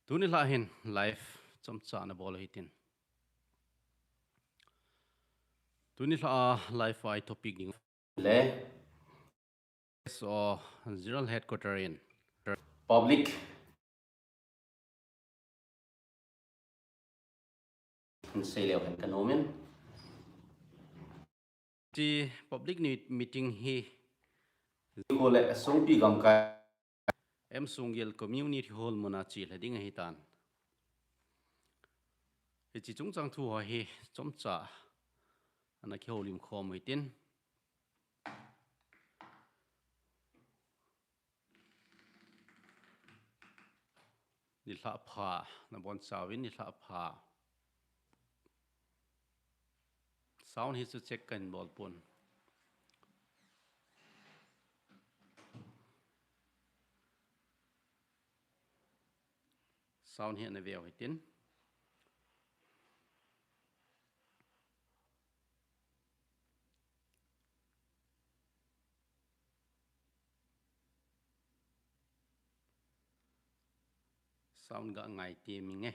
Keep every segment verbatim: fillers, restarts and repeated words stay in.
Tuni lha hin live chomcha ana bol u hitin. Tuni lha a live a i topic ding le S O General Headquarter in public hin sei leu hen ka nom in. Ti public ni meeting hi Zikho le Songpi gamkai M Songgel Community Hall muna chi lha ding ahi tan. Hichi chungchang thu ho hi chomcha ana kihoulim khom u hitin. Nilhah pha, nabonchauvin nilhah pha. Sound hi chu check kahin bol pon. Sound hi ana veu hitin. Sound ga ngai ti mi nge.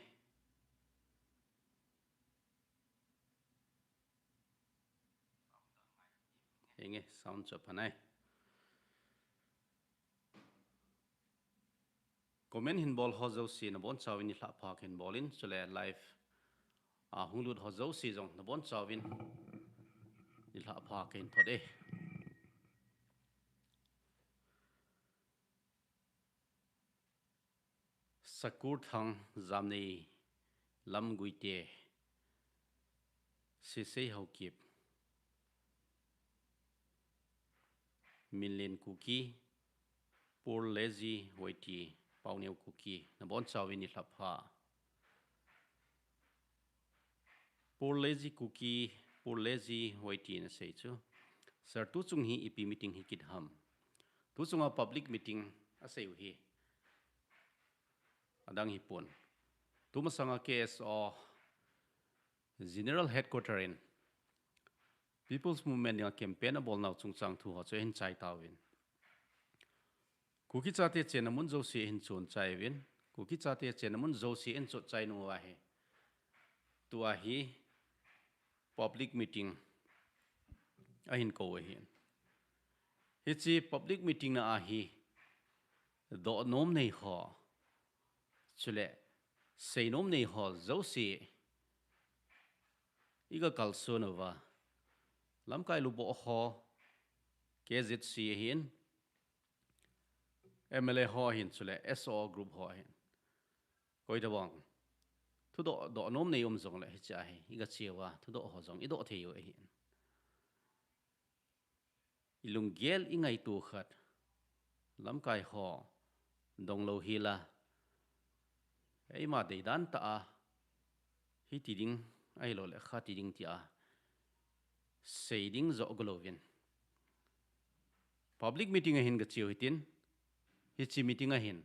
Henge, sound chu apha nai. Comment hin bol ho jouse nabonchauvin nilhah pha kahin bol in, chule live a hung lut ho jouse jong nabonchauvin nilhah pha kahin thot e. Sakurthang, Jamnei, Lamguite, Sisei Haokip, Minlen Kuki, Purleji Waiti, Pauneo Kuki, nabonchauvin nilhah pha. Purleji Kuki, Purleji Waiti nasei chu. Sir, tuchung hi ipi meeting hi kit ham? Tuchunga public meeting asei u hi adang hipon. Tumasanga K S O General Headquarter in People's Movement dinga campaign abolnau chungchang thu ho chu ahin chai tauvin. Kuki chate chenna mun jouse ahin chon chai uvin. Kuki chate chenna mun jouse ahin chot chai nung uva hi, tua hi public meeting ahin kou ahin. Hiche public meeting na a hi dohnom nei ho, chule seinom nei ho jouse iga kalson uva. Lamkai luboh ho, K Z C ahin, M L A ho ahin, chule S O group ho ahin. Koitobang thudoh, dohnom nei um jongle hiche a hi iga che uva, thudoh ho jong idoh thei u ahin. Ilunggel ingaito khat, lamkai ho donglou hila, eima deidan tah a hiti ding, ahilouleh khati ding tia sei ding joh golouvin. Public meeting ahin gache u hitin, hiche meeting ahin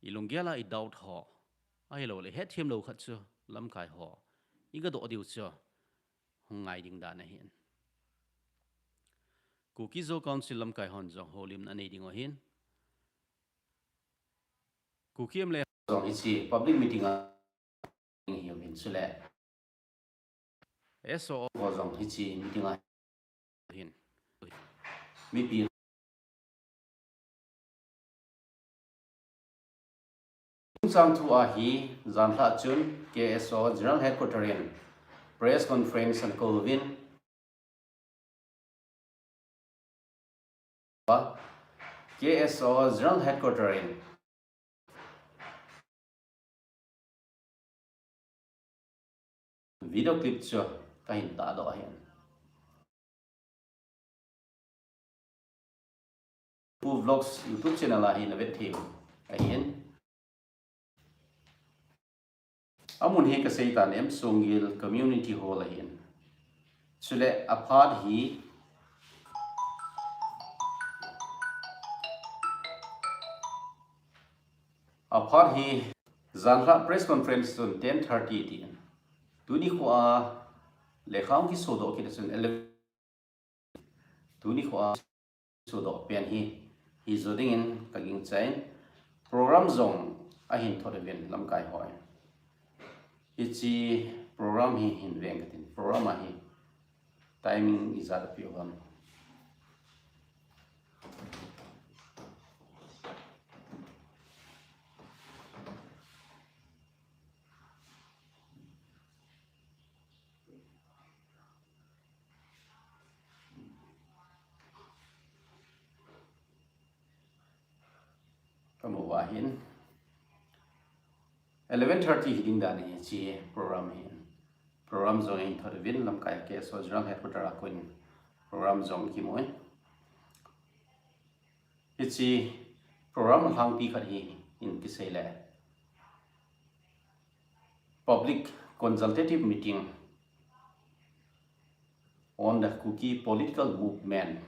ilunggel a idoubt ho, ahilouleh hetthem lou khat chu lamkai ho iga doh diu chu hung ngai ding dan ahin. Kuki Zo Council lamkai hon jong houlimna anei ding u ahin. Kuki M L A jong hiche public meeting a ding hiuvin, chule S O ho jong hiche meeting a hin mipi chungchang thu a hi janlhah chun K S O General Headquarter in press conference ana kou uvin, K S O General Headquarter in video clip chu kahin tahdoh ahin. Pu Vlogs YouTube channel a hi navet thei u ahin. Amun hi kaseitan M Songgel Community Hall ahin. Chule aphat hi, aphat hi janlhah press conference chun ten thirty tin. Tuni khoa lekha hung kisodoh kit a chun eleven Tuni khoa sodoh pen hi hi jo dingin ka gingchan, program jong ahin thot uvin lamkai hon. Hiche program hi hin veng katin, program a hi timing ijat apeh u ham. Kamu uva hin eleven thirty hi ding dan ahi, hiche program hi. Program jong ahin thot uvin lamkai K S O General Headquarter a kon program jong kimu in. Hiche program alhangpi khat hi in kisei le public consultative meeting on the Kuki political movement.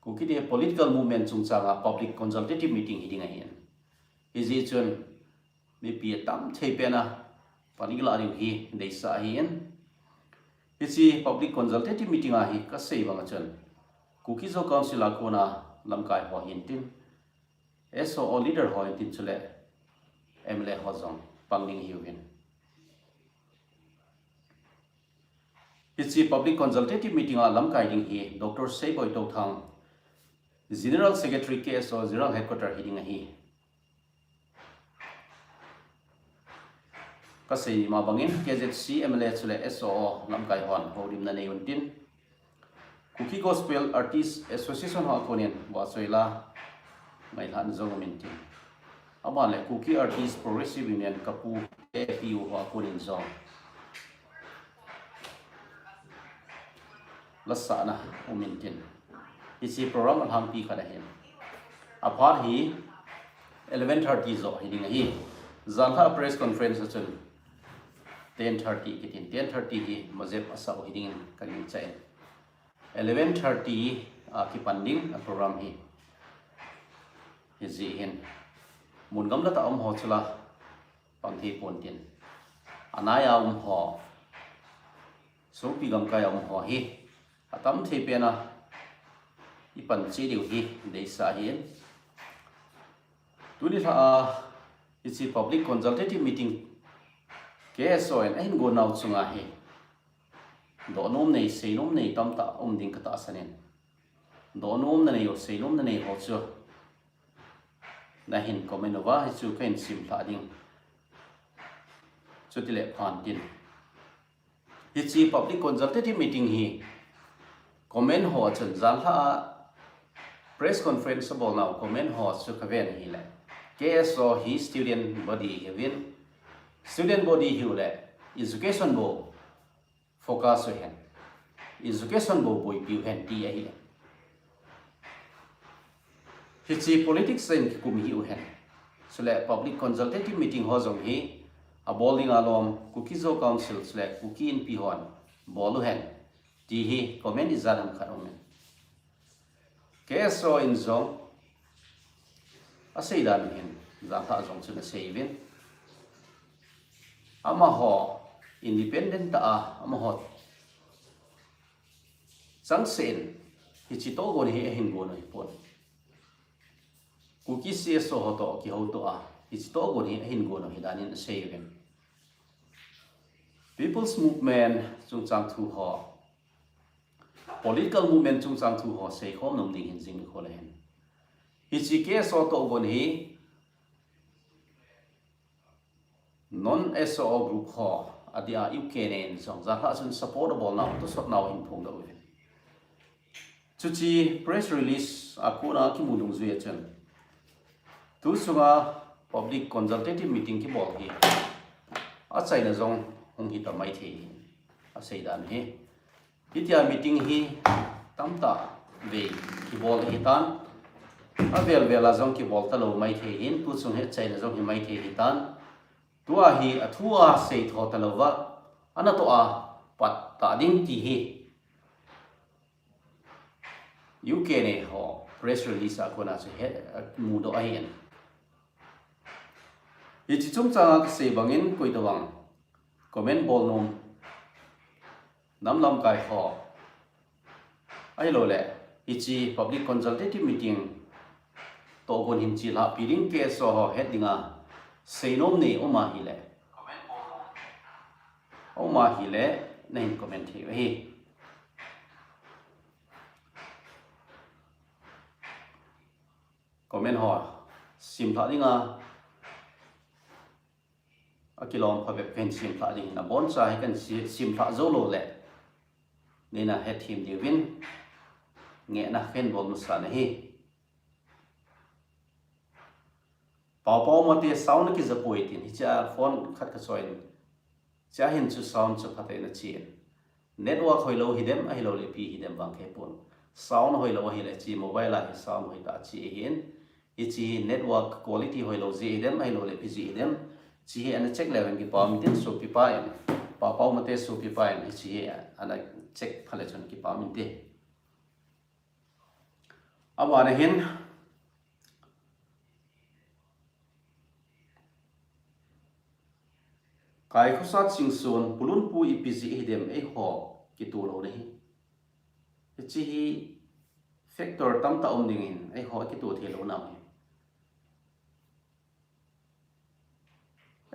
Kuki te political movement chungchang a public consultative meeting hi ding ahin. Hijeh chun mipi atam thei pen a pan ilah diu hi deisah ahin. Hiche public consultative meeting a hi kasei bang a chun Kuki Zo Council a kon a lamkai ho hin tin, S O O leader ho hin tin chule M L A ho jong pang ding ahiuvin. Hiche public consultative meeting a lamkai ding hi Doctor Seiboi Touthang, General Secretary K S O General Headquarter hi ding ahi. Kasei ma bangin K Z C M L A chule S O O lamkai hon houlimna nei untin, Kuki Gospel Artist Association ho a konin vahchoi la ngailhahna jong um intin, aban le Kuki Artist Progressive Union, KAPU, K A P U ho a konin jong lasahna um intin, hiche program alhangpi khat ahin. Aphat hi eleven thirty jo hi ding ahi. Janlhah press conference a chun ten thirty kitin, ten thirty hi majep asah u hi dingin ka gingchan. Eleven thirty a kipan ding a program hi. Hijeh hin mun gamla tah a um ho chu la pang thei pontin, anai a um ho, sopi gamkai a um ho hi atam thei pen a ipan cheh diu hi deisah ahin. Tuni lha a hiche public consultative meeting K S O in ahin gon nau chunga hi dohnom nei, seinom nei tamtah um ding ka tahsan in, dohnom nanei u, seinom nanei ho chu nahin comment uva hichu kahin simlhah ding. Chutile phan tin, hiche public consultative meeting hi comment ho a chun, janlhah a press conference abol nau comment ho chu kaven ahile, K S O hi student body hiuvin, student body hiule education bou focus u hen, education bou boipi u hen ti ahi. Hiche politics in kikum hih u hen. Chule public consultative meeting ho jong hi abol ding alom Kuki Zo Council chule Kuki Inpi hon bol u hen ti hi comment ijat ham khat um in. K S O in jong asei dan u hin, janlhah jong chun asei uvin, amaho independent tah a, amaho changseh in hiche tohgon hi ahin gon u hipon. Kuki C S O ho toh kihoutoh a hiche tohgon hi ahin gon u hi danin asei uvin. People's Movement chungchang thu ho, political movement chungchang thu ho seikhom nom ding hin jing nikho le hin, hiche K S O tohgon hi non S O O group ho, adia U K N A in jong janlhah chun support abol nau, tosot nau hin phongdoh uvin. Chuche press release a kona kimu dungjui a chun, tu chunga public consultative meeting kibol hi achaina jong hung hita maithei hi, asei dan hi. Hitia meeting hi tamtah vei kibol ahitan, avel vel a jong kibol talou maithei hin, tu chung hi achaina jong hi maithei hitan. Tua hi athu a seitho talouva, anatoh a pat tah ding ti hi U K N A ho press release a kona chu he, mudoh ahin. Hiche chungchanga kasei bangin koitobang comment bol nom, nam lamkai ho, ahilouleh hiche public consultative meeting tohgon hin chilhah pi ding, K S O ho het dinga seinom nei um ahile, um ahile, nahin comment thei u ahi. Comment ho simlhah dinga akilom phabep kahin simlhah ding, naboncha hi kahin si-, simlhah jou lou le neina hethem diuvin ngehna kahin bol masa nahi. Paopao Mate, sound nakija poi tin, hichea phone khat kachoiyin, chea hin chu sound chu phatah in achen. Network hoilou hidem, ahilouleh ipi hidem vang kahepon. Sound hoilou ahile hiche mobile a hi sound hoitah che ahin. Hiche hi network quality hoilou jeh hidem, ahilouleh ipi jeh hidem, hiche hi ana check leu hen kipah um inte, sopipa in, Paopao Mate sopipa in hiche hi ana check phat le chun kipah um inte. Abana hin, Kaikhosa Chingson, Pu Lunpu, ipi jeh hidem eiho kitoh louna hi? Hiche hi factor tamtah um dingin eiho kitoh thei lounau hi.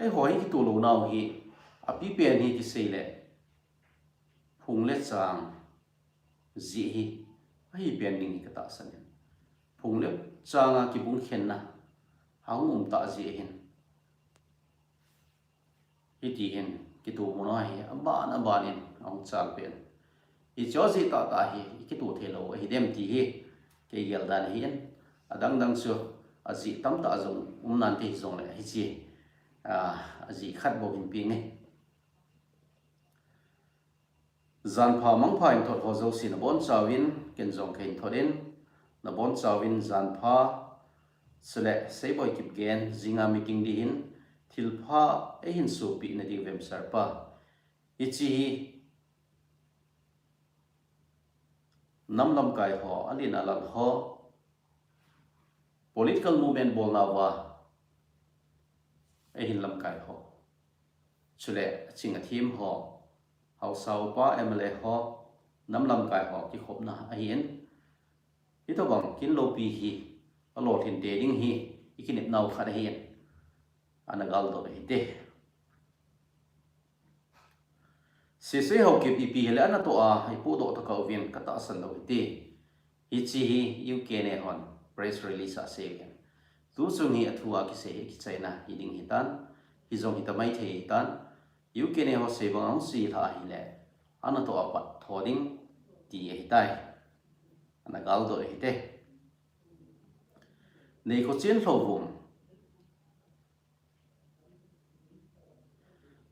Eiho hi kitoh lounau hi, apipen hi kisei le phung le chang jeh hi ahi pen ding hi katahsan in. Phung le changa kibung khenna ahung um tah jeh hin, hiti hin kitoh muna hi aban aban in ahung chal pen. Hiche jeh tahtah hi ikitoh thei lou ahidem ti hi kei gel dan ahin. Adang dang chu ajeh tamtah jong um nante hijongle hiche, a, ajeh khat bou hin peng e. Janpha mangpha in thot ho jouse nabonchauvin, ken jong kahin thot in, nabonchauvin janpha, chule Seiboi Kipgen, jinga meeting ding hin, thilpha eihin sohpeh nadiu vem sir pa? Hiche hi nam lamkai ho, alen alal ho, political movement bolnauva eihin lamkai ho, chule aching athem ho, haosa upa, M L A ho, nam lamkai ho kikhopna ahin, hitobang kin loupi hi alolhinte ding hi ikinepnau khat ahin, ana galdot u hite. Sesei Haokip, ipi hile anatoh a ipohdoh tokah uvin katahsan lou hite. Hiche hi U K N A hon press release a asei uvin, tuchung hi athu a kisei hi kichaina hiding hitan, hijong hita maithei hitan, U K N A ho sei bang ahung sei lhah ahile anatoh a pat tho ding ti ahitai. Ana galdot u hite. Neikhochen Lhouvum,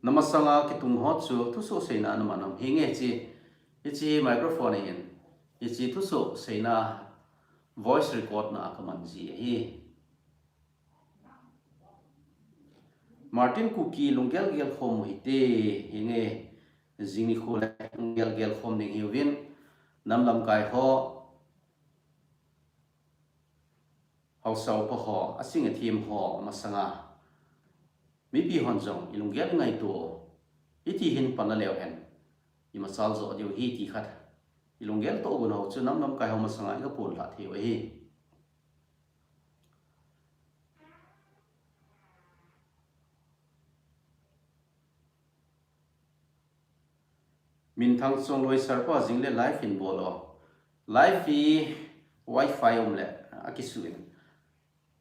namasanga kitung ho chu thusoh seina naman ham? Hinge hiche, hiche microphone ahin, hiche thusoh seina voice record na kaman ji ahi. Martin Kuki, lunggel gel khom u hite. Hinge, jing nikho le lunggel gel khom ding hiuvin, nam lamkai ho, haosa upa ho, aching athem ho masanga mipi hon jong ilunggel ngaito, iti hin pan la leu hen, imachal jo diu hi ti khat, ilunggel tohgon ho chu nam lamkai ho masanga ikapon lhah thei u ahi. Minthang Chongloi, sir pa, jingle live hin bol o. Live hi wifi um le akisuh in,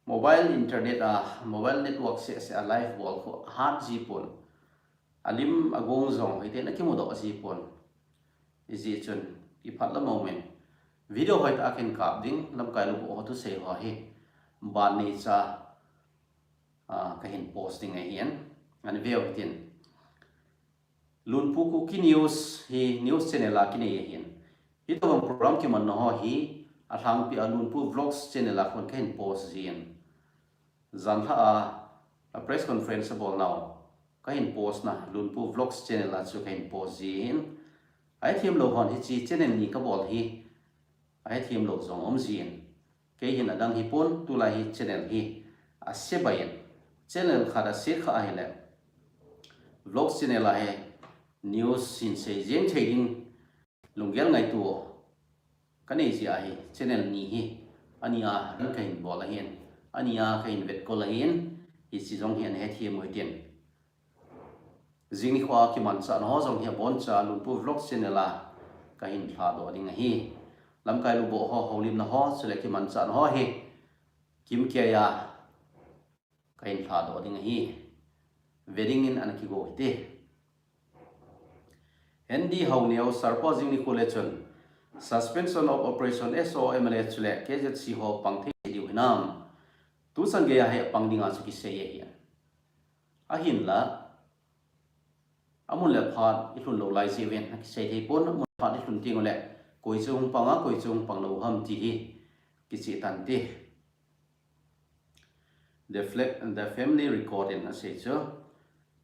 mobile internet a, mobile network seh seh a live bol khu ahat ji pon. Alim agong jong hoiten akimudoh ji pon. Hijeh chun iphat lam a um in, video hoitah a kahin kap ding, lamkai lubuh ho thusei ho hi ban neicha, a, kahin post ding ahin, ana veu hitin. Lunpu Kuki News hi news channel a kinei ahin, hitobang program kimanna ho hi alhangpi a Lunpu Vlogs channel a khun kahin post jin. Janlhah a, a press conference abolnau kahin post na Lunpu Vlogs channel a chu kahin post jin. Ahethem lou hon hiche channel ni kabol hi ahethem lou jong um jin. Kei hin adang hipon, tulai hi channel hi asebai in, channel khat aset kha ahile, vlog channel a hi news hin sei jeng thei ding lunggel ngaito kanei jeh ahi, channel ni hi ani a ding kahin bol ahin. Ania kahin vetkol ahin, hiche jong hi ana hethem u hitin. Jing nikho a kimanchahna ho jong hi aboncha Lunpu Vlog channel a kahin lhadoh ding ahi. Lamkai luboh ho, houlimna ho, chule kimanchahna ho hi kimkeiya kahin lhadoh ding ahi. Ve dingin ana kigo hite. N D Haoneo, Sarpa jing nikho le chun Suspension of Operation, S O M le chule K Z C ho pang thei diu hinam? Tuchan geiya hi apang dinga chu kisei ahi. Ahinla, amun le phat ilhun lou lai jeh uvin akisei thei pon, amun phat ilhun teng ule koi chu hung panga, koi chu hung pang lou ham ti hi kicheh tante. The, fla- the family record in asei chu,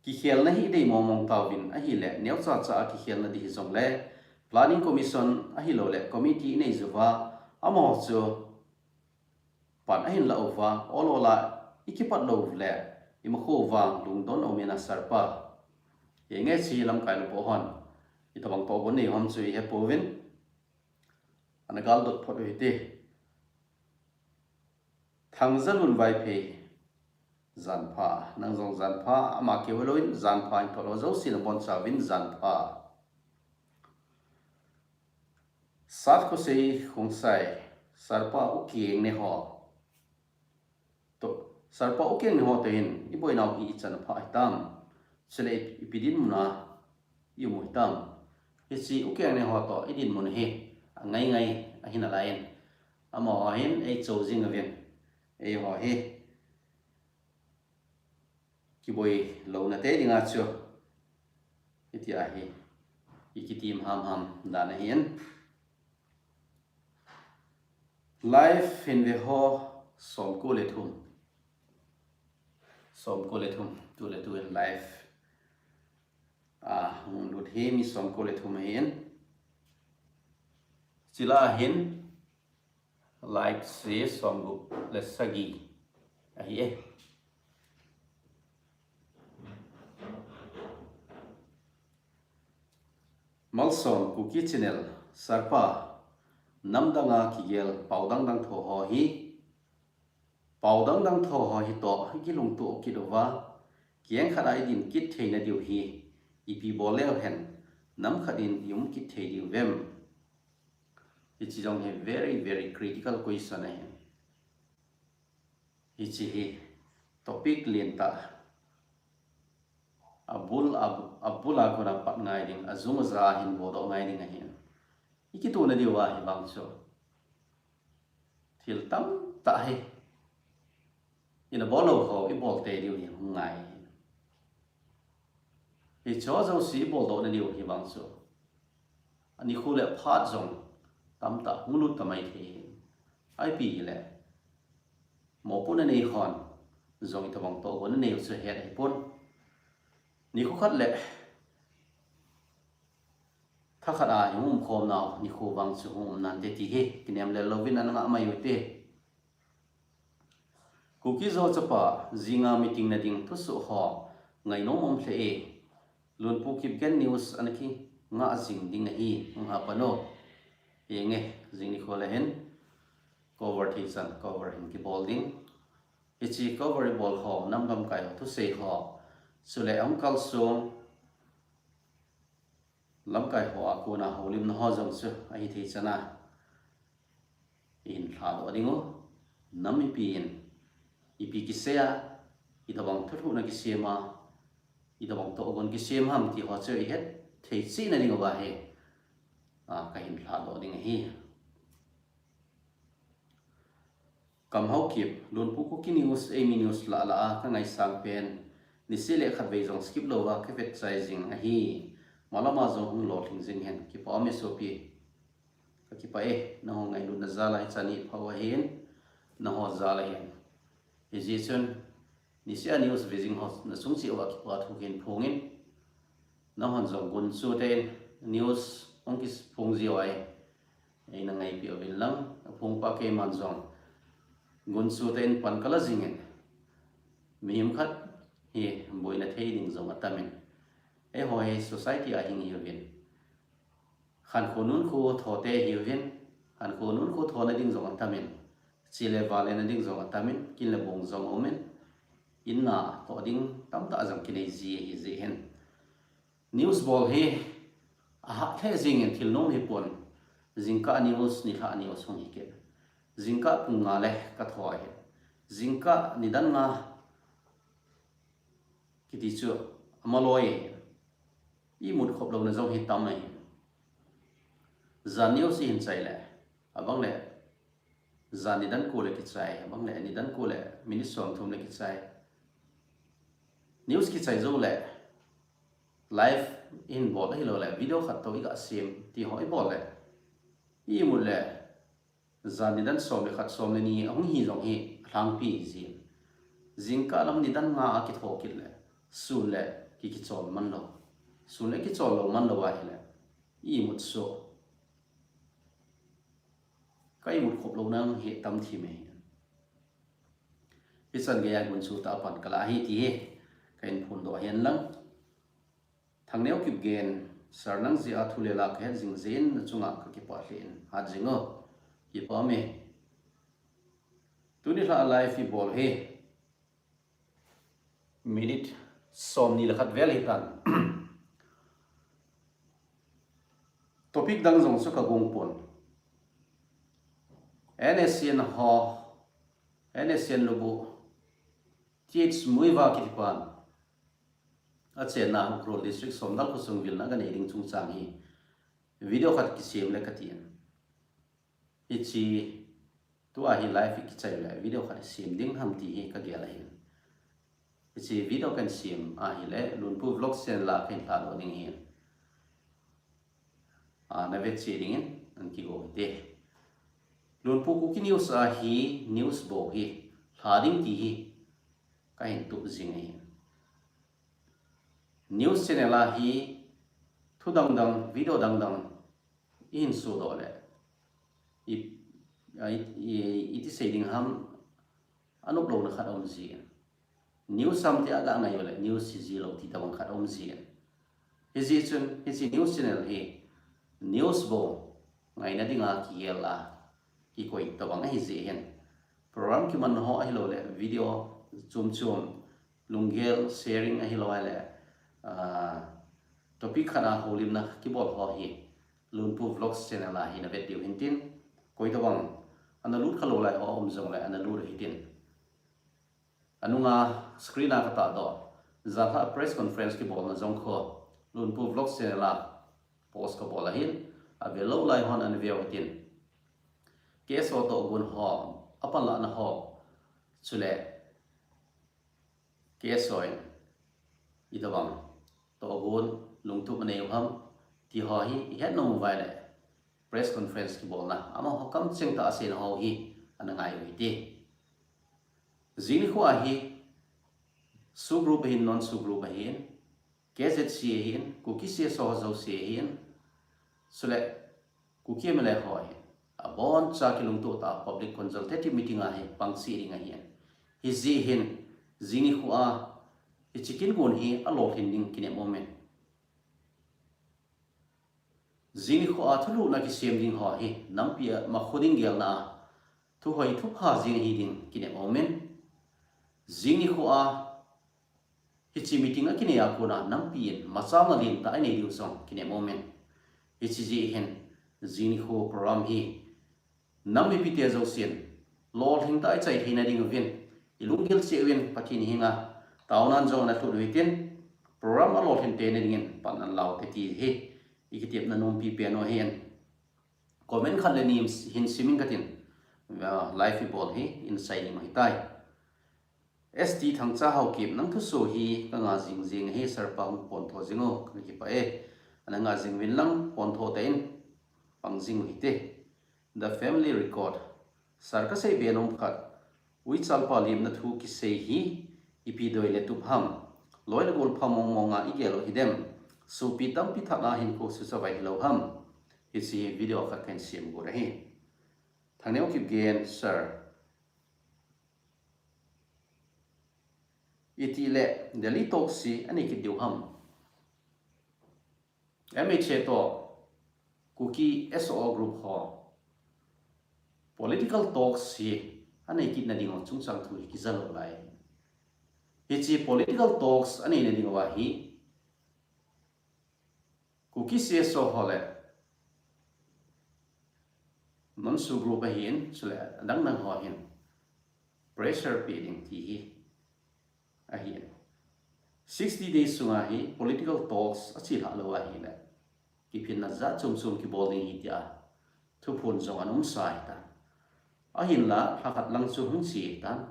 kikhelna hi idei mong mong tauvin, ahile neocha cha a kikhelna ding hijongle Planning Commission ahiloule committee inei uva, amaho chu pan ahin la uva, ol ol a ikipat lou le imakho uva lungdon aumin a Sarpa. Henge, hiche lamkai luboh hon itobang tohgon nei u ham chu ihepouvin, ana galdot phot u hite. Thangzalun Vaiphei, janpha, nang jong janpha, ama keu louvin janpha, in thoh ho jouse nabonchauvin janpha. Satkhosei Khongsai, Sarpa ukeng ne ho. To, Sarpa ukeng ne ho toh hin iboinau hi ichan pha hitam? Chule i, ipi dinmun a ium u hitam? Hiche ukeng ne ho toh idinmun hi angai ngai ahi nalaiyin, amaho hin eichou jing uvin, eiho hi kiboi louna te dinga chu hitia hi ikitim hamham dan ahin. Live hin ve ho somko le thum. Somko le thum, tu le tu in live a hung lut hi mi somko le thum ahin. Chule hin like se somgup le sagi ahi e. Malsong Kuki Channel, Sarpa, namdanga kigel pao dangdang tho ho hi, pao dangdang tho ho hi toh ikilungto kit uva, kiang khat a idin kit theina diu hi ipi bol leu hen, nam khat in ium kit thei diu vem? Hiche jong hi very, very critical question ahi. Hiche hi topic lentah, abul, ab- abul a kona pat ngai ding, ajung aja hin boldoh ngai ding ahin. Ikituna diuva hivang chu thil tamtah hi ina bol lou ho ibol tei diu hi hung ngai ahi. Hicheho jouse iboldoh na diu hivang chu anikho le phat jong tamtah hung lut tamai thei ahi. Ipi hile, mopohna nei hon jong itobang tohgon anei u chu het ahipon. Nikho khat le thakhat a hung umkhom nau nikho vang chu hung um nante ti hi kinem lel louvin ana ngah mai u hite. Kuki Zo chapa, jinga meeting na ding thusoh ho ngainom um lheh e. Lunpu Kipgen news ana kingah jing ding ahi, hung ha pan o. Henge, jing nikho le hin cover thei chan cover hin kibol ding. Hiche cover ibol ho, nam lamkai ho thusei ho, chule ahung kalsong lamkai ho a kona houlimna ho jong chu ahithei chan a ihin lhadoh ding u. Nam ipi in, ipi kisei a, itobang thulhuhna kisem a, itobang tohgon kisem ham ti ho chu ihet thei cheh na diuva hi, a, kahin lhadoh ding ahi. Kam Haokip, Lunpu Kuki News, Eimi News lah lah a kangaisang pen, niseh le khatvei jong skip louva kavet chai jing ahi. Malam a jong hung lolhing jing hen, kipa um e sopi. Kakipah e, nangho ngailutna jal a hichan hi pha u ahin, nangho jal ahin. Hijeh chun, niseh a news ve jing ho nachung cheh uva kipa thu kahin phongin, nanghon jong gunchu tah in news hung kiphong jiu ahi. Eina ngaipeh uvin lang, aphongpa keiman jong gunchu tah in pan kala jingin, mihem khat hi boina thei ding jong atamin, eiho hi society a hing ihiuvin, khankho nunkho tho te ihiuvin, khankho nunkho thona ding jong atamin, Chele vale na ding jong atamin, kin le bong jong aumin, in na toh ding tamtah jong kinei ji ahi jeh hin. News bol hi ahah lheh jingin thil nom hipon. Jingkah news, nilhah news hung hi kit. Jingkah pung nga le ka tho ahi. Jingkah nidan nga kiti chu amaloi ahi. Imut khop louna jong hi tam ahi. Jan news ihin chai le, abang le jan nidan ko le kichai, abang le nidan ko le minute som thum le kichai. News kichai jou le, live ihin bol ahilou le, video khat toh iga sem ti ho ibol le, imut le, jan nidan som le khat, som le ni ahung hi jong hi alhangpi jin. Jingkah lam nidan nga a kitho kit le, sun le ki kichol man lou. Sun le kichol lou man lou ahile, imut so. Ka imut khop louna hi tam thim ahi. Hichan geiya gunchu tah a pan kala ahi ti hi kahin phondoh ahi lang. Thangneo Kipgen, sir, nang jeh a thu le la kahet jing jeh in nachunga kakipah lheh in, hat jing o. Kipa ume. Tuni lha live ibol hi minute somni le khat vel hitan. Topic dang jong chu kagong pon. NSCN ho, NSCN lubu, Th Muivah kitipan achenna Ukhrul District Somdal khosung vilna aganei ding chungchang hi video khat kisem le katin. Hiche tua hi live kichai le video khat sem ding ham ti hi kagel ahin. Hiche video kahin sem ahile Lunpu Vlogs channel a kahin lhadoh ding ahin. A, navet cheh dingin nakigo hite. Lunpu Kuki News a hi news bou hi lha ding ti hi kahin tup jing ahin. News channel a hi thu dangdang, video dangdang ihin sodoh le, i, i, i, iti sei ding ham, anop louna khat aum jin. News ham tia aga ngai ule news hiji lou ti tabang khat aum jin. Hijeh chun hiche news channel hi news bou ngaina dinga kigel a kikoi tabang ahi jeh hin. Program kiman ho ahilou le video chom chom, lunggel sharing ahilou le, ah, topic khat a houlimna kibol ho hi Lunpu Vlogs channel a hi navet diu hintin, koi tabang ana lut khalou lai ho aum jongle ana lut u hitin. Anunga screen a katahdoh, janlhah press conference kibolna jong khu Lunpu Vlogs channel a post kabol ahin, avelou lai hon ana veu hitin. KSO tohgon ho, apanlahna ho, chule KSO in itobang tohgon lungtup anei u ham ti ho hi ihet nom uva ahile press conference kibolna amaho kamcheng tah a aseina ho hi ana ngai u hite. Jing nikho a hi SoO group ahin, non-SoO group ahin, KZC ahin, Kuki CSO ho jouse ahin, chule Kuki MLA ho ahin, aboncha kilungtoh tah a public consultative meeting a hi pang cheh ding ahin. Hijeh hin jing nikho a hiche kin gon hi alolhin ding kinem umin. Jing nikho a thulhuhna kisem ding ho hi nampi a makho ding gelna a thuhoi thupha jeng ahi ding kinem umin. Jing nikho a hiche meeting akinei a kona nampi in machalna lentah inei diu jong kinem umin. Hiche jeh hin jing nikho program hi nam mipite jousen lolhing tah a ichai theina dinguvin ilunggel cheh uvin Pathen henga taonan jong ana lhut u hitin, program alolhin teina dingin pan ana laute ti hi ikitepna nompi pen u ahin. Comment khat le ni hin simin katin, ah, live ibol hi insai ding u ahitai. ST Thangcha Haokip, nang thuso hi kanga jing jing ahi, sir pa hung pontho jing o, kakipah e. Ana nga jing uvin lang pontho tah in pang jing u hite. The Family Record, sir, kasei be nom khat, uichalpa lemna thu kisei hi ipi doi le tup ham? Loi le gol pha mong mong a igel u hidem? Sopi tampi that a hinkho suchavai hilou ham? Hiche video khat kahin sem got ahi. Thangneo Kipgen, sir, itile Delhi talks hi anei kit diu ham? MHA toh Kuki SoO group ho political talks hi anei kitna ding ho chungchang thu hi kija lou lai. Hiche political talks anei na ding uva hi Kuki C S O ho le non-SoO group ahin, chule adang dang ho hin pressure pe ding ti hi ahin. Sixty days sunga hi political talks achelhah lou ahile, kiphinna jat chom chom kibol ding ahi tia thuphon jong ana umsa ahitan. Ahinla, lhakhat lang chu hung che ahitan.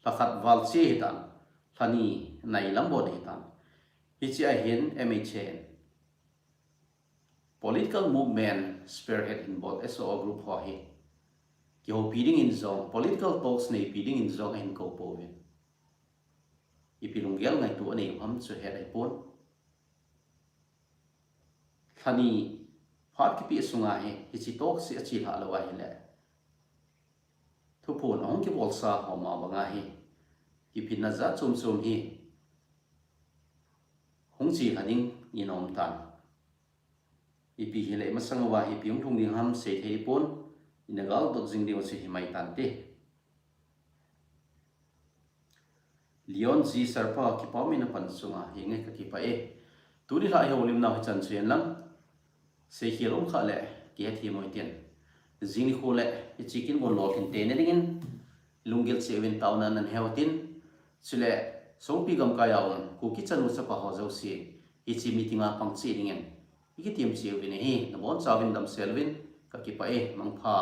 Lhakhat val che ahitan. Lhani nai lam bon ahitan. Hiche ahin M H A in political movement spearhead hin bol S O O group ho hi kihoupi dingin jong, political talks neipi dingin jong ahin kou pouvin. Ipi lunggel ngaito anei u ham chu het ahipon. Lhani phat kipe sunga hi, hiche talks hi achelhah lou ahile, thuphon ahung kibolsa ho ma banga hi, kiphinna jat chom chom hi hung chelha dingin aum tan. Ipi hile masang uva hi ipi hung lhung ding ham seithei pon, ina galdot jing diu chu himai tante. Leon G Sarpa, kipa um in napan chunga hinge, kakipah e. Tuni lha ihoulimnau hichan chu hen lang, seikhel um kha le kihethem u hitin. Jing nikho le hiche kin gon lolhin tena dingin lunggil cheh uvin taona nahin he utin. Chule songpi gamkai a um Kuki chanu chapa ho jouse hiche meeting a pang cheh dingin ikitem cheh uvin ahi. Nabonchauvin damsel uvin, kakipah e, mangpha.